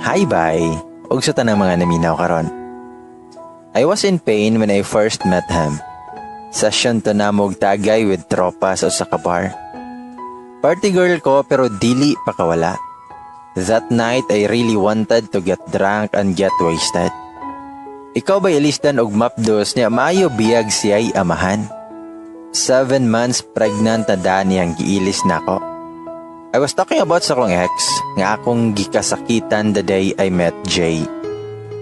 Hi, bye, ug sa tanang mga naminaw karon. I was in pain when I first met him. Session to namog tagay with tropa sa usa ka bar. Party girl ko pero dili pa kawala. That night, I really wanted to get drunk and get wasted. Ikaw ba ilisdan og mapdos niya maayo biyag siya'y amahan? 7 months pregnant na dani ang giilis nako. I was talking about sa akong ex nga akong gikasakitan the day I met Jay.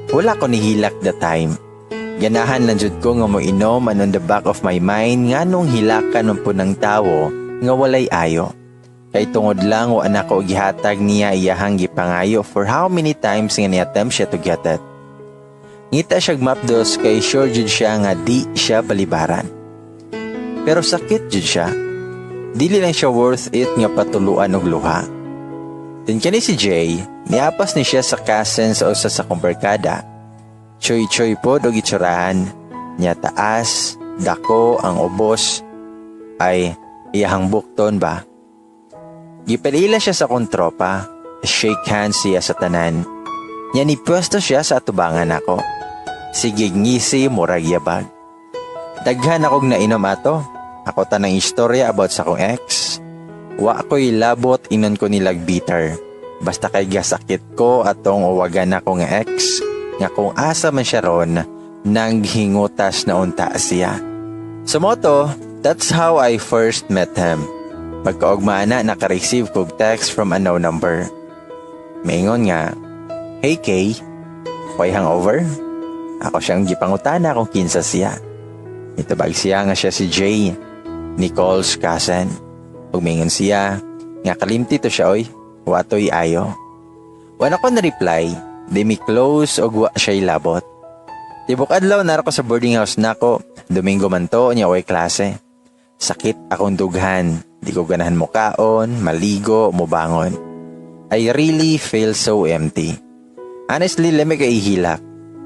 Wala ko nihilak the time. Ganahan lang jud ko nga moinom and on the back of my mind nganong hilakan man pud ng tawo nga walay ayo. Kay tungod lang wa na ko gihatag niya iyahang gipangayo for how many times nga ni-attempt siya to get it. Ngita siya'g mapdos kay sure jud siya nga di siya balibaran. Pero sakit jud siya. Dili lang siya worth it nga patuluan og luha. Then kani si Jay, niapas ni siya sa cousin sa usa sa kong barkada. Choy-choy pod og itsurahan. Nya taas, dako ang ubos, ay iyahang bukton ba. Gipalila siya sa akong tropa, shake hands siya sa tanan. Nya ni pwesto siya sa atubangan nako. Sige ngisi murag yabag. Daghan akong nainom ato. Ako tanang istorya about sa akong ex. Wa ko'y labot inon ko nilag bitter. Basta kay gasakit ko atong uwagan ako nga ex nga kung asa man siya ron nang hingutas na unta siya. So mao to, that's how I first met him. Pagkaugma na, naka-receive kog text from a no number. Maingon nga, "Hey Kay, why hangover?" Ako siyang gipangutana kung kinsa siya. Mitubag siya nga siya si Jay, Nicole's cousin. Ug mingon siya nga kalimti to siya oy, watoy ayo. Wala ko na reply, di mi close og wa siya'y labot. Tibok adlaw nara ko sa boarding house nako, Domingo man to nya way klase. Sakit akong dughan, di ko ganahan mo kaon, maligo, mubangon. I really feel so empty. Honestly, lami kay ihilak.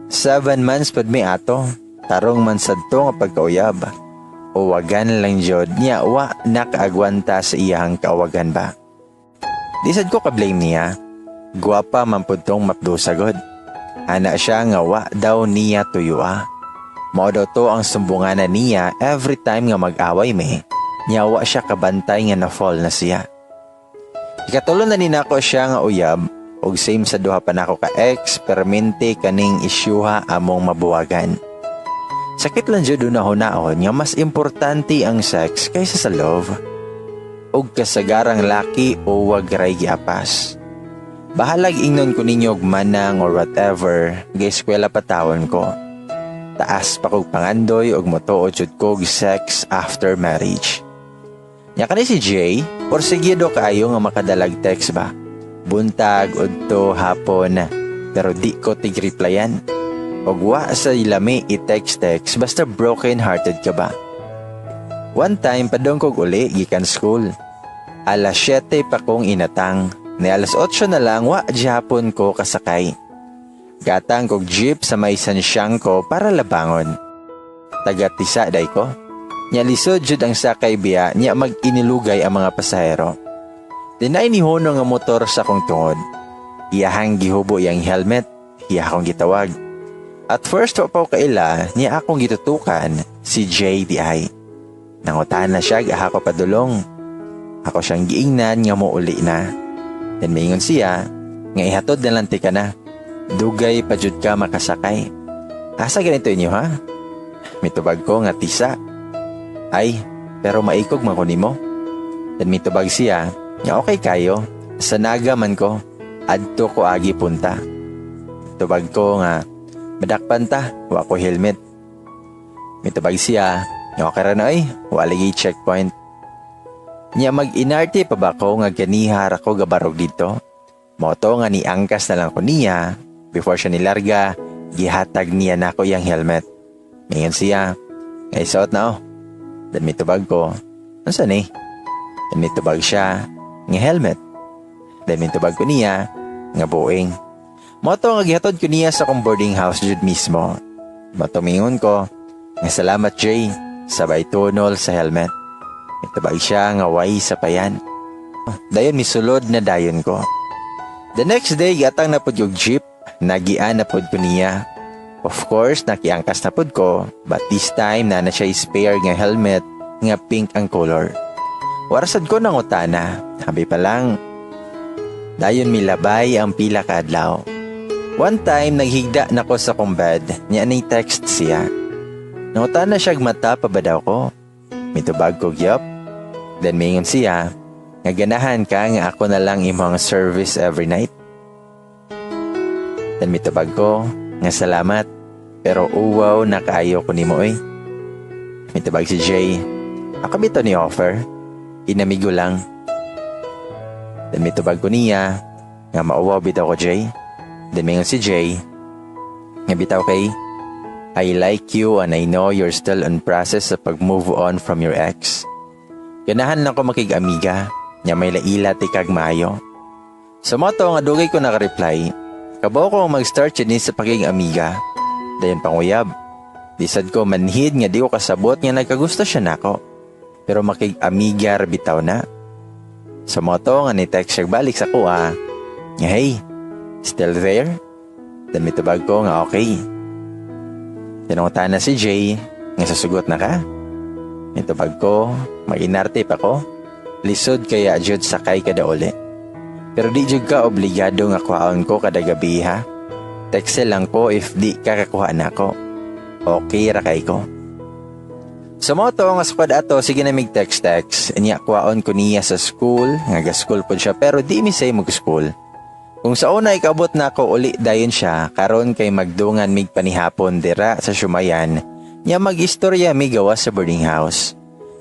7 months pud mi ato, tarong man sadto nga pagkauyab. Uwagan lang jud niya wa nakaagwanta sa iyang kauwagan ba. Di sad ko ka-blame niya. Gwapa man pud tong mapdusagod. Ana siya nga wa daw niya tuyua. Mao daw to ang sumbunganan niya every time nga mag-away mi. Niya wa siya kabantay nga na-fall na siya. Ikatulo na ni nako siya nga uyab ug same sa duha pa nako ka ex, permente kaning isyuha among mabuwagan. Sakit lang jud hunahunaon nga mas importante ang sex kaysa sa love. Ug kasagarang laki o wag ray giapas. Bahalag ingnon ko ninyo og manang or whatever, ga eskwela pa tawon ko. Taas pa kog pangandoy og motuo jud kog sex after marriage. Nya kani si Jay, porsigido kaayo nga makadalag text ba. Buntag, udto, hapon, pero di ko tig-replyan. Og wa sa ilami i-text-text basta broken hearted ka ba. One time padong kog uli gikan school. Alas 7 pa kong inatang. Ni alas 8 na lang wa gihapon ko kasakay. Gatang kog jeep sa may Sanciangko para labangon. Taga Tisa day ko. Nya lisod jud ang sakay biya nya mag-inilugay ang mga pasahero. Dinay ni huno nga motor sa akong tungod. Iyahang gihubo iyang helmet, iya akong gitawag. At first wa pa ko kaila niya akong gitutukan si JDI. Nangutahan na siya aha ko padulong. Ako siyang giingnan nga mouli na. Then maingon siya nga ihatod na lang tika na. Dugay pa jud ka makasakay. Asa ganito inyo ha? Mitubag ko nga Tisa. Ay, pero maikog man ko nimo. Then mitubag siya nga okay kayo. Sa Naga man ko. Adto ko agi punta. Tubag ko nga madakpan ta, wa ko helmet. Mitubag siya nga okay ra na oy, wa lagi checkpoint. Nya mag-inarte pa ba ko nga ganiha ra ko gabarog dito? Mao to nga niangkas na lang ko niya. Before siya nilarga, gihatag niya nako iyang helmet. Mingon siya, nga isuot na oh. Then mitubag ko, "Unsa ni?" Then mitubag siya, nga helmet. Then mitubag ko niya, nga buing. Mao to nga gihatod ko niya sa akong boarding house jud mismo. Mao to mingon ko, nga salamat Jay, sabay tunol sa helmet. Mitubag siya nga way sapayan. Dayon misulod na dayon ko. The next day, giatang na pud yung jeep, nagian na pud ko niya. Of course, nakiangkas na pud ko, but this time na na siya spare nga helmet nga pink ang color. Wa ra sad ko nangutana, habi pa lang. Dayon milabay ang pila ka adlaw. One time, naghigda na ko sa kong bed, niya ni text siya. Nangutana siya mata pa ba daw ko. Mitubag ko, "Yup." Then mingon siya, nga ganahan ka nga ako na lang imong service every night. Then mitubag ko, nga salamat, pero uwaw na kaayo ko nimo oy. Mitubag si Jay, ako bitaw ni offer, inamigo lang. Then mitubag ko niya, nga mauwaw bitaw ko, Jay. Then mingon si Jay, nga bitaw kay, I like you and I know you're still on process sa pag-move on from your ex. Ganahan lang ko makig-amiga, nya may laila ti kag maayo. Sa mao to nga dugay ko naka-reply, kabaw ko mag-start siya ni sa pagiging amiga. Dayon panguyab. Di sad ko manhid nga di ko kasabot nga nagkagusto siya nako. Pero makig-amiga ra bitaw na. Sa mao to nga ni text siya balik sa kuha, nga "Hey, still there?" Then mitubag ko nga okay. Tinungtan na si Jay nga sasugot na ka. Mitubag ko, mag-inarte pa ko. Lisod kaya jud sakay kada uli. Pero di jud ka obligado nga kuhaon ko kada gabi ha. Text lang ko if di ka kakuha nako. Okay ra kay ko. Sa mao to nga squad ato sige na mig text text. Nya kuhaon ko niya sa school, nga ga school pod siya pero di mi say mag school. Kung sa una ikabot na ako uli dayon siya, karon kay magdungan mig panihapon dira sa Sumayan, nya mag-istorya mi gawas sa boarding house.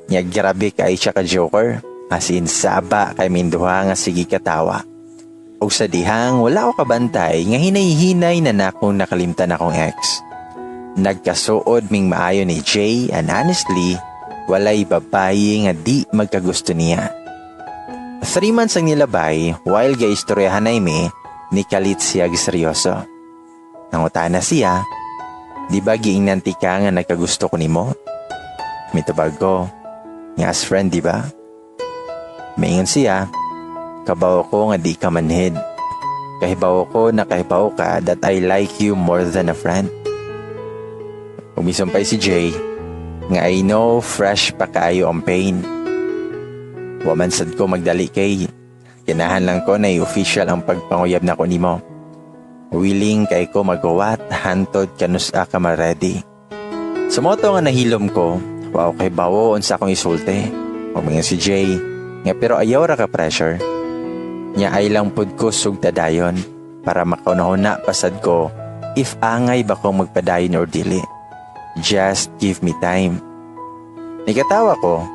Nya grabe kay siya ka joker, as in saba kay minduha nga sige katawa. Og sa dihang wala ko kabantay nga hinay-hinay na nakong nakalimtan akong ex. Nagkasuod ming maayo ni Jay and honestly, walay babayi nga di magkagusto niya. 3 months ang nilabay while ga istoryahan ay mi, ni kalit siya seryoso. Nangutana siya, "Di ba giingnan ti ka nga nagkagusto ko nimo?" Mitubag ko, nga as friend, di ba? Maingon siya, kabaw ko nga di ka manhid. Kahibaw ko na kahibaw ka that I like you more than a friend. Umisumpay si Jay, nga I know fresh pa kaayo ang pain. Waman sad ko magdali kay. Kinahan lang ko na official ang pagpanguyab na ko nimo. Willing kay ko magawat hantod kanusa ka ma-ready. Sa mao to nga nahilom ko, wow kay bawo unsa akong isulti. Umingon si Jay, nga pero ayaw ra ka pressure. Nya ay lang pud ko sugta dayon para makaunahuna pasad ko if angay ba ko magpadayon or dili. Just give me time. Nikatawa ko,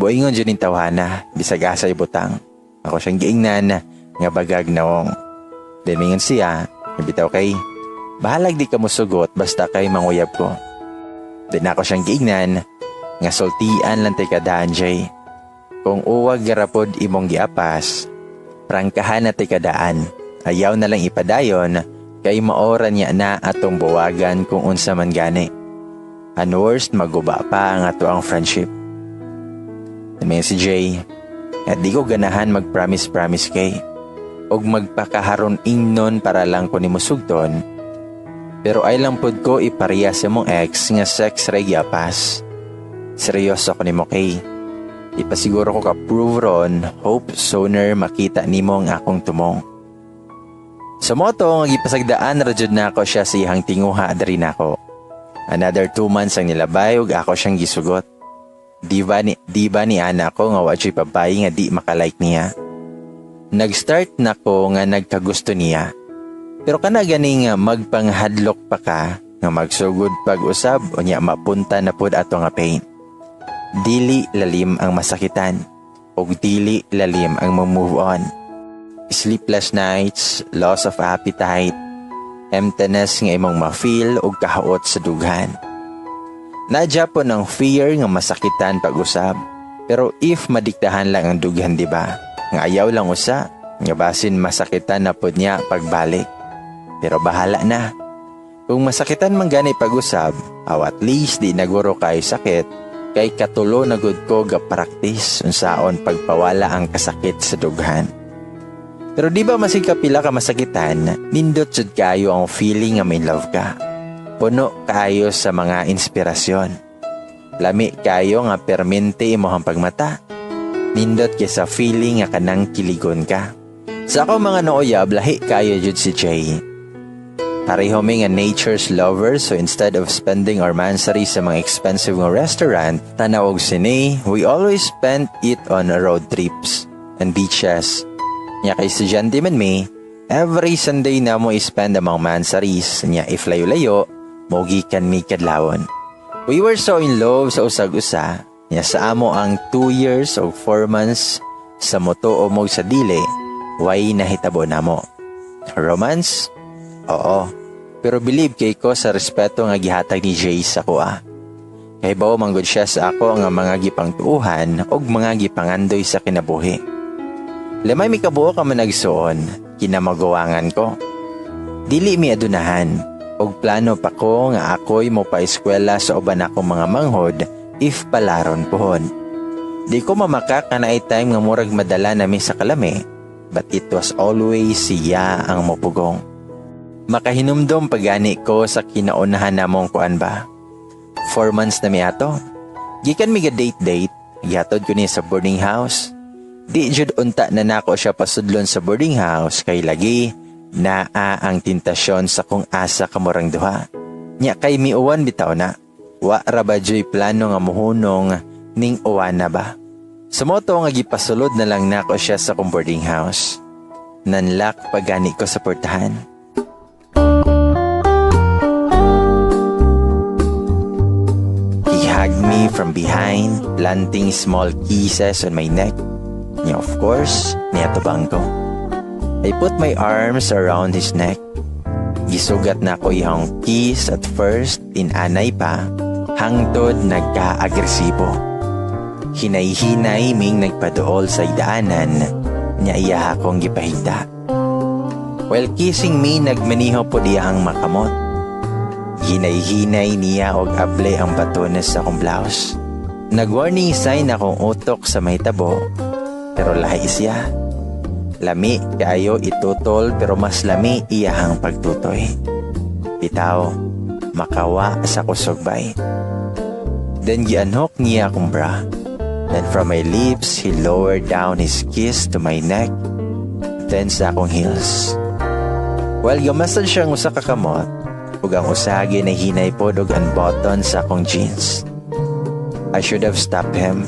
buingon dyan yung tawhana, bisag asay butang. Ako siyang giingnan, nga bagag naong. Then siya, bitaw kay, bahalag di ka musugot basta kay manguyab ko. Then ako siyang giingnan, nga sultian lang tay kadaan, Jay. Kung uwag garapod imong giapas, prangkahan na tay kadaan. Ayaw na lang ipadayon, kay maora niya na atong buwagan kung unsa man gani. And worst, maguba pa ang ato ang friendship. May si Jay, at di ko ganahan mag-promise-promise kay. Og magpakaharon ingnon para lang ko ni musugton. Pero ay lang pod ko ipariya sa mong ex nga sex ray giapas. Seryoso ko nimo kay. Ipasiguro ko ka prove ron, hope sooner makita nimo ang akong tumong. Sa mao to nga gipasagdaan ra jud nako siya sa iyang tinguha diri nako. Another 2 months ang nilabay ug ako siyang gisugot. Di ba ni ana ko nga wa jud babayi nga di makalike niya? Nag-start na ko nga nagkagusto niya. Pero kana gani nga magpanghadlok pa ka nga magsugod pag-usab unya mapunta na pud ato nga pain. Dili lalim ang masakitan ug dili lalim ang move on. Sleepless nights, loss of appetite, emptiness nga imong ma-feel ug kahaot sa dughan. Nadya po ng fear nga masakitan pag-usab. Pero if madiktahan lang ang dughan, di ba? Nga ayaw lang usa, nga basin masakitan na pod niya pagbalik. Pero bahala na. Kung masakitan man gani pag-usab, aw at least di naguro kay sakit, kay katulo na gud ko ga practice unsaon pagpawala ang kasakit sa dughan. Pero di ba masig kapila ka masakitan, nindot jud kayo ang feeling nga ma-in love ka. Puno kaayo sa mga inspirasyon. Lami kayo nga permente imong pagmata. Nindot kay sa feeling nga kanang kiligon ka. Sa ako mga nauyab, lahi kayo jud si Jay. Pareho mi nga nature's lover, so instead of spending our mansary sa mga expensive nga restaurant, tanaw og sine, we always spend it on road trips and beaches. Nya kay estudyante man mi, every Sunday na mo spend ang mga mansaries, nya if layo-layo, mogikan mi kadlawon. We were so in love sa usag-usa, nya sa amo ang 2 years o 4 months sa motuo mo sa dili, way nahitabo namo. Romance? Oo. Pero believe kay ko sa respeto nga gihatag ni Jay sa kuha. Kay bawo manggod siya sa ako nga mga gipangtuuhan ug mga gipangandoy sa kinabuhi. Limay mi kabuo ka managsuon, kinamagawangan ko. Dili mi adunahan, og plano pa ko nga ako'y mo pa-eskwela sa uban akong mga manghod if palaron pohon. Di ko mamaka kanay time nga murag madala nami sa kalami, but it was always siya ang mopugong. Makahinumdom pagani ko sa kinaunahan namong kuan ba. 4 months na mi ato. Gikan mi ga date-date, gihatod ko niya sa boarding house. Di jud unta na nako siya pasudlon sa boarding house kay lagi naa ang tentasyon sa kung asa kamurang duha. Nya kay miuwan bitaw na. Wa ra ba juy plano nga muhunong ning uwan na ba? Sa moto nga gipasulod na lang nako siya sa kong boarding house. Nanlak pagani ko sa portahan. He hugged me from behind, planting small kisses on my neck. Niya, of course, niatubang ko. I put my arms around his neck. Gisugat na ko iyang kiss at first, inanay pa, hangtod nagka-agresibo. Hinay-hinay ming nagpaduol sa idaanan, niya iya akong gipahigda. While kissing me, nagmaniho po diyang makamot. Hinay-hinay niya og able ang batones sa akong blouse. Nag-warning sign akong utok sa mahitabo, pero lahi siya. Lami kaayo itutol pero mas lami iyahang pagtutoy. Bitaw, makawa sa kusugbay. Then giunhook niya akong bra. Then from my lips, he lowered down his kiss to my neck, then sa akong heels. While gamasad siya ang usa ka kamot, ug ang usa hinay pod og unbutton sa akong jeans. I should have stopped him.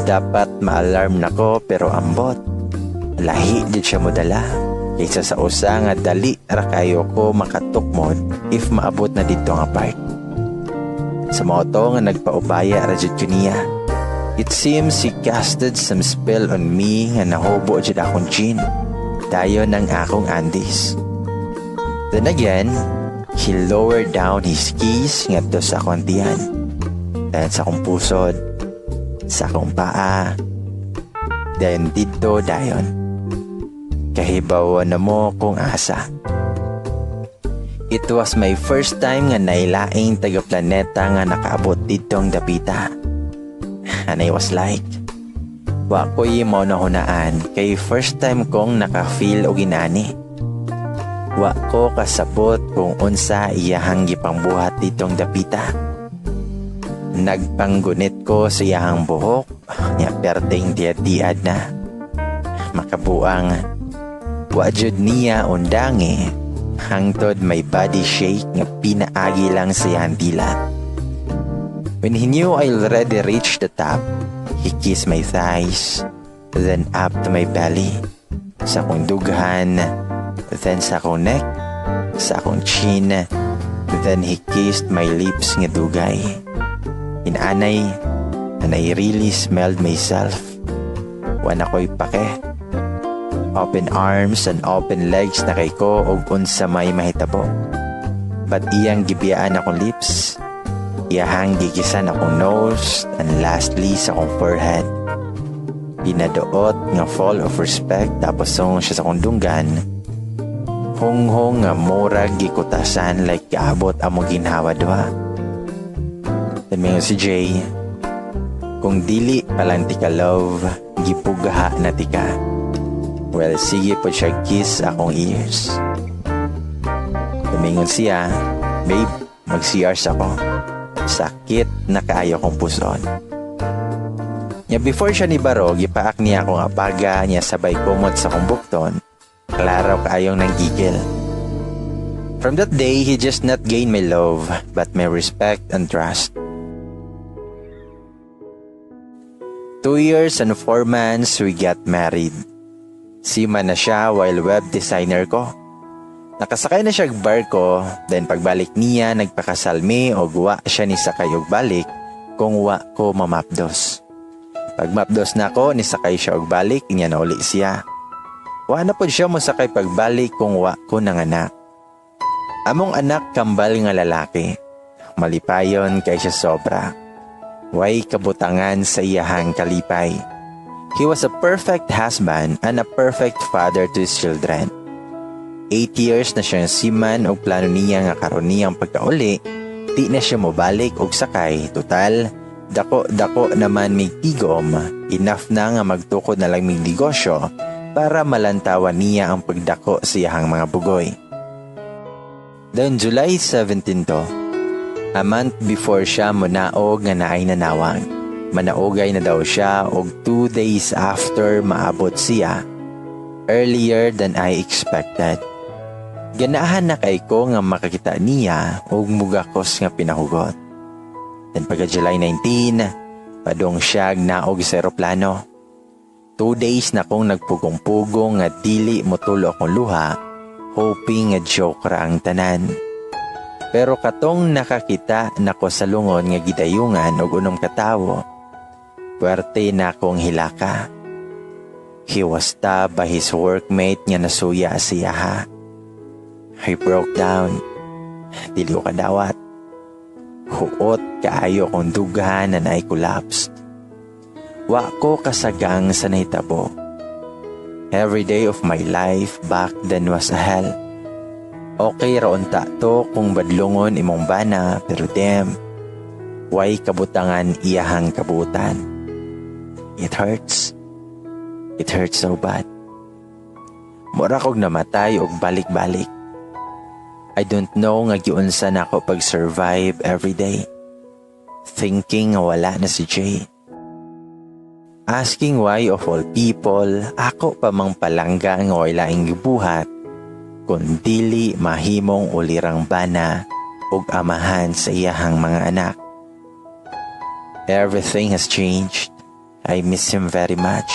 Dapat ma-alarm nako pero ambot. Lahi jud siya modala kaysa sa usa nga dali ra kayo ko makatukmod if maabot na dito nga part. Sa mao to nga nagpaubaya ra jud ko niya. It seems he casted some spell on me nga nahubo jud akong jean. Dayon ang akong undies. Then again, he lowered down his kiss ngadto sa akong tiyan. Then sa akong pusod, sa akong paa, then didto dayon. Kahibaw na mo kung asa. It was my first time nga nailaing taga-planeta nga nakaabot ditong dapita. And I was like, wa ko'y mo nahunaan kay first time kong naka-feel og inani. Wa ko kasabot kung unsa iyahang gipangbuhat ditong dapita. Nagpanggunit ko sa iyahang buhok, nya perting diad-diad na. Makabuang, wa jud niya undangi, hangtod may body shake nga pinaagi lang sa iyang dila. When he knew I already reached the top, he kissed my thighs, then up to my belly, sa akong dughan, then sa akong neck, sa akong chin, then he kissed my lips nga dugay. Inanay, and I really smelled myself. Wa na ko'y pake. Open arms and open legs na kay ko og unsa may mahitabo. But iyang gibiyaan akong lips, iyahang gikisan akong nose, and lastly sa akong forehead. Pinaduot nga fall of respect tapos song siya sa akong dunggan. Hunghong nga murag gikutasan like kaabot among ginhawa duha. Then mingon si Jay, "Kung dili palang tika love, gipugha na tika." Well, sige po siya kiss akong ears. Tumingon siya, "Babe, mag-CRs ako. Sakit na kaayo kong puson." Nya before siya ni baro, gipaak niya akong abaga niya sabay kumot sa akong bukton. Klaro kaayong nanggigil. From that day, he just not gain my love, but my respect and trust. 2 years and 4 months, we got married. Seaman na siya while web designer ko. Nakasakay na siya og barko, then pagbalik niya nagpakasal mi og wa siya ni sakay og balik kung wa ko mamapdos. Pag mapdos na ko, nisakay siya og balik, niya nauli siya. Wa na pod siya mosakay pagbalik kung wa ko nanganak. Among anak kambal nga lalaki. Malipayon kay siya sobra. Way kabutangan sa iyahang kalipay. He was a perfect husband and a perfect father to his children. 8 years na siyang seaman og plano niya nga karon niyang pagkauli, di na siya mobalik og sakay. Total, dako-dako naman mig tigom, enough na nga magtukod na lang mig negosyo para malantawan niya ang pagdako sa iyahang mga bugoy. Then July 17 to, a month before siya munaog nga naay nanawag. Manaogay na daw siya og 2 days after maabot siya, earlier than I expected. Ganahan na kay ko nga makakita niya og mugakos nga pinahugot. Then pagka July 19, padong siya naog sa eroplano. 2 days na kong nagpugong-pugong nga dili motulo akong luha, hoping nga joke ra ang tanan. Pero katong nakakita nako sa lungon nga gidayungan og unom ka tawo, puwerte na akong hilaka. He was stabbed by his workmate nga nasuya siya ha. I broke down. Dili ko kadawat. Huot kaayo kong dughan and I collapsed. Wa ko kasagang sa nahitabo. Every day of my life back then was a hell. Okay ra unta to kung badlungon imong bana, pero damn, way kabutangan iyahang kabutan. It hurts. It hurts so bad. Mura kog namatay og balik-balik. I don't know nga giunsa nako pag-survive every day. Thinking nga wala na si Jay. Asking why of all people, ako pa mang palangga nga way laing gibuhat, kun dili mahimong ulirang bana ug amahan sa iyahang mga anak. Everything has changed. I miss him very much.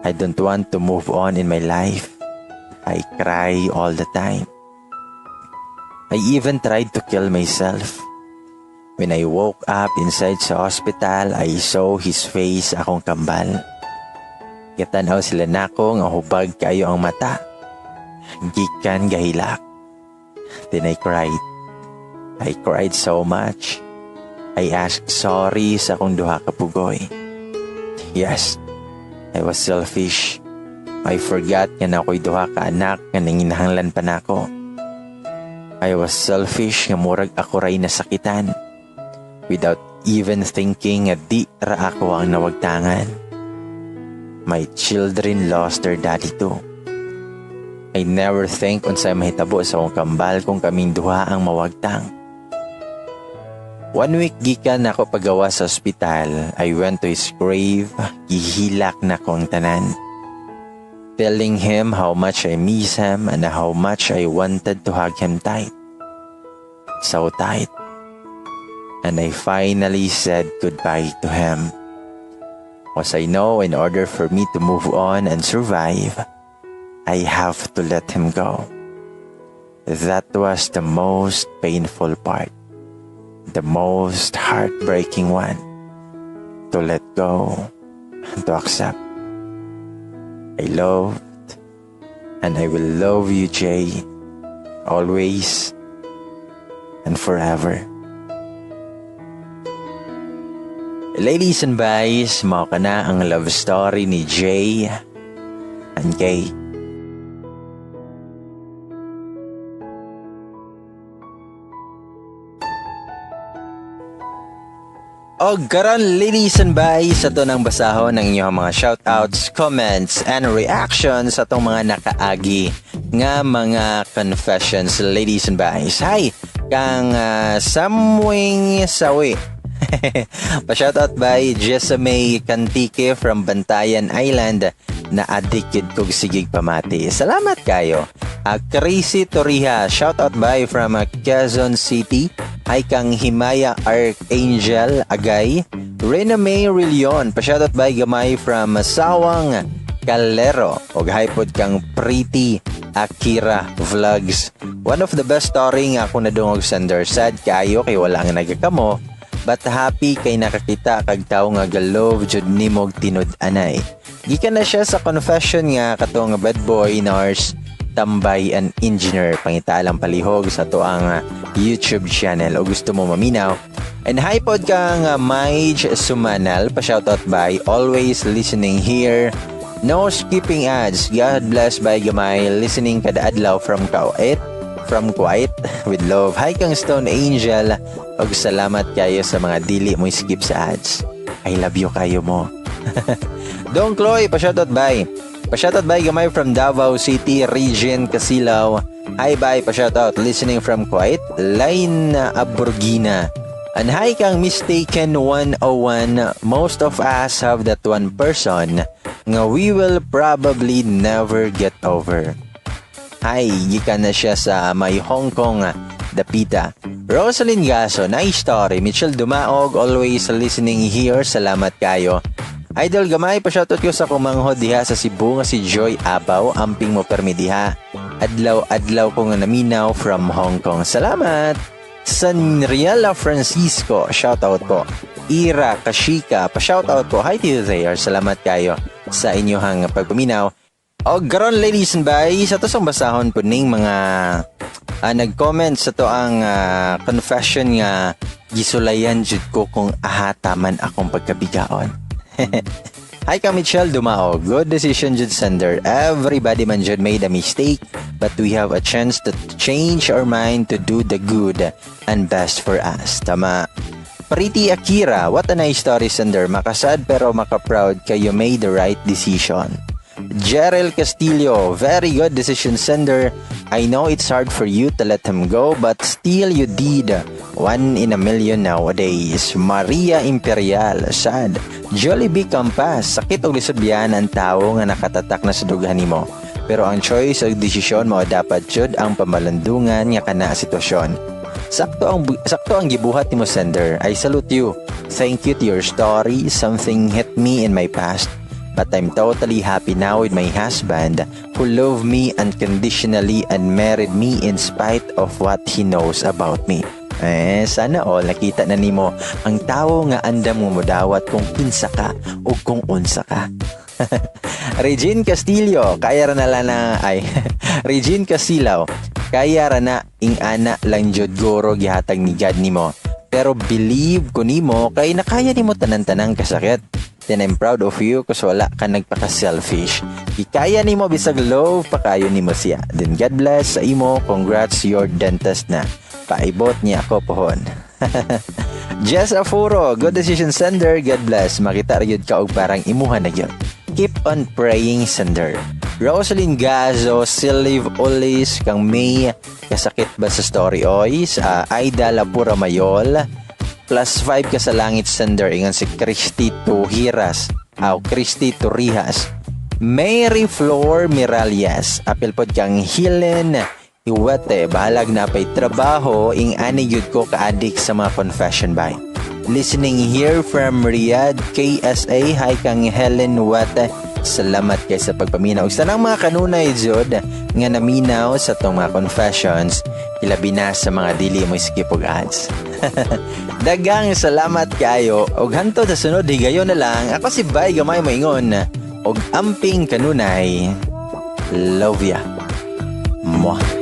I don't want to move on in my life. I cry all the time. I even tried to kill myself. When I woke up inside sa hospital, I saw his face akong kambal. Gitanaw sila nako nga hubag kayo ang mata. Gikan gahilak. Then I cried. I cried so much. I asked sorry sa akong duha ka pugoy. Yes, I was selfish. I forgot nga naa ko'y duha ka anak nga nanginahanglan pa nako. I was selfish nga murag ako ray nasakitan. Without even thinking nga di ra ako ang nawagtangan. My children lost their daddy too. I never think unsay mahitabo sa akong kambal kung kaming duha ang mawagtang. One week gikan ako pagawa sa ospital, I went to his grave, gihilak na ko ang tanan. Telling him how much I miss him and how much I wanted to hug him tight. So tight. And I finally said goodbye to him. 'Cause I know in order for me to move on and survive, I have to let him go. That was the most painful part. The most heartbreaking one. To let go and to accept. I loved and I will love you, Jay. Always and forever. Ladies and boys, mao kana ang love story ni Jay and Kay. Og karon, ladies and boys, sa ato nang basahon ang inyong mga shoutouts, comments, and reactions sa atong mga nakaagi nga mga confessions, ladies and boys. Hi, kang Samwing Sawi. Pa-shoutout by Jessa May Cantike from Bantayan Island na addicted kog sigig pamati. Salamat kayo. Crazy Torija, shoutout by from Quezon City. Hi kang Himaya Archangel Agay. Rena May Rillion, pa-shoutout by Gamay from Sawang Calero. Og hi pod kang Pretty Akira Vlogs. One of the best story nga ako nadungog, sender. Sad kayo kay wala nga nagakamo, but happy kay nakakita kag tawo nga ga-love jud nimog tinud-anay. Gikan na siya sa confession nga katong bad boy, nurse, tambay and engineer. Pangita lang palihog sa atoang YouTube channel o gusto mo maminaw. And hi pod kang Maij Sumanal, pa shoutout by, always listening here. No skipping ads. God bless by gamay, listening kada adlaw from Kuwait with love. Hi kang Stone Angel ug salamat kayo sa mga dili mo skip sa ads. I love you kayo mo. Don Chloe, pa-shoutout by. Pa-shoutout by gamay from Davao City, Region Kasilaw. Hi bye, pa-shoutout. Listening from Kuwait, Line Aburgina. And hi kang Mistaken 101. Most of us have that one person nga we will probably never get over. Hi, gikan na siya sa may Hong Kong, Dapita. Rosalyn Gaso, nice story. Michelle Dumaog, always listening here. Salamat kayo. Idol Gamay, pa-shoutout ko sa kumanghod diha sa Cebu nga si Joy Abaw. Amping mo permi diha. Adlaw-adlaw ko nga naminaw from Hong Kong. Salamat! Sanriela Francisco, shoutout po. Ira Kashika, pa-shoutout po. Hi to you there. Salamat kayo sa inyong pagpaminaw. O karon, ladies and boys, ato sang basahon po ning mga nag-comment sa atoang confession nga gisulayan jud ko kung ahata man akong pagkabigaon. Hi ka Michelle Dumao. Good decision jud, sender. Everybody man jud made a mistake, but we have a chance to change our mind to do the good and best for us. Tama. Pretty Akira, what a nice story, sender. Makasad pero makaproud kayo made the right decision. Gerald Castillo, very good decision, sender. I know it's hard for you to let him go, but still you did. One in a million nowadays. Maria Imperial, sad. Jollibee Campas, sakit og lisod biyan ang tao nga nakatatak na sa dughan nimo. Pero ang choice o desisyon mo dapat jud ang pamalandungan nga kana sitwasyon. Sakto ang gibuhat nimo, sender. I salute you. Thank you to your story. Something hit me in my past. But I'm totally happy now with my husband who loved me unconditionally and married me in spite of what he knows about me. Eh, sana all nakita na nimo ang tawo nga andam mo modawat kung kinsa ka o kung unsa ka. Regine Castillo, kaya ra na lang na ay Regine Casilaw, kaya ra na ing-ana lang jud guro gihatag ni God nimo. Pero believe ko nimo kay nakaya nimo tanan-tanang kasakit. Then I'm proud of you kus wala ka nagpaka-selfish. Ikaya nimo bisag love pa kayo nimo siya. Then God bless sa imo. Congrats, your dentist na. Paibot niya ako pohon. Jess Afuro, good decision, sender. God bless. Makita ra gyud ka og parang imuha na gyud. Keep on praying, sender. Rosalyn Gazo, Siliv Ulis, kang May, kasakit ba sa story oy? Sa Aida Lapura Mayol, plus 5 ka sa langit, sender. Ingon si Christy Tuhiras. Aw, Christy Turihas. Mary Flor Miralles. Apil pod kang Helen Iwete. Bahalag na pay trabaho. Ing ani gyud ko ka-addict sa mga confession by. Listening here from Riyadh, KSA. Hi kang Helen Wete. Salamat kay sa pagpaminaw. Ug sa nang mga kanunay jud nga naminaw sa atong mga confessions, ilabi na sa mga dili mo skip og ads. Daghang salamat kayo og hantod sa sunod higayon na lang. Ako si Bay Gamay moingon og amping kanunay. Love ya. Mwah.